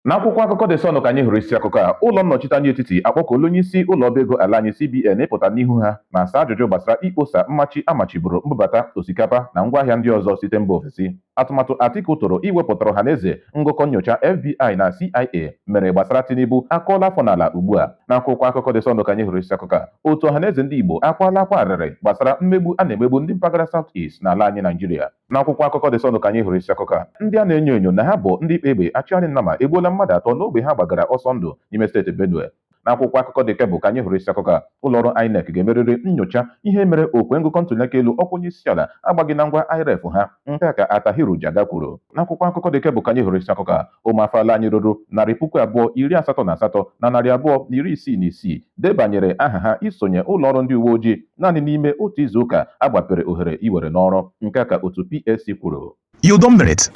N'akwụkwọ akụkọ The Sun ka anyị hụrụ isi akụkọ a: ụlọ nnọchiteanya etiti akpọkuola onye isi ụlọ ọba ego ala anyị CBN ịpụta n'ihu ha ma saa ajụjụ gbasara ikposa mmachi amachiburu mbubata osikapa na ngwaahịa ndị ọzọ site mba ofesi. Atụmatụ Atiku tụrụ iwepụtara ọhaneze ngụkọ nyocha FBI na CIA mere gbasara Tinubu akụọla afọ n'ala ugbu a. N'akwụkwọ akụkọ The Sun ka anyị hụrụ isi akụkọ a: otu Ọhaneze Ndị Igbo akwala akwa arịrị gbasara mmegbu a na-emegbu ndị mpaghara South East n'ala anyị Naijiria. N'akwụkwọ akụkọ The Sun ka anyị hụrụ isi akụkọ a: ndị a na-enyo enyo na ha bụ ndị ikpe egbe achịgharị nnama egbuola mmadụ atọ n'ogbe ha gbagara ọsọ ndụ n'ime steeti Benue. N'akwụkwọ akụkọ The Cable ka anyị hụrụ isi akụkọ a: ụlọọrụ INEC ga-emerịrị nyocha ihe mere okwe ngụkọ ntụliaka elu ọkwa onye isi ala agbaghị na ngwa IREV ha. Nke a ka Atahiru Jaga kwuru. N'akwụkwọ akụkọ The Cable ka anyị hụrụ isi akụkọ a: ụmụafọ ala anyị ruru 288,266 debanyere aha ha isonye ụlọọrụ ndị uwe ojii naanị n'ime otu izuụka a gbapere ohere iwere n'ọrụ. Nke a ka otu PSC kwuru. You don merit.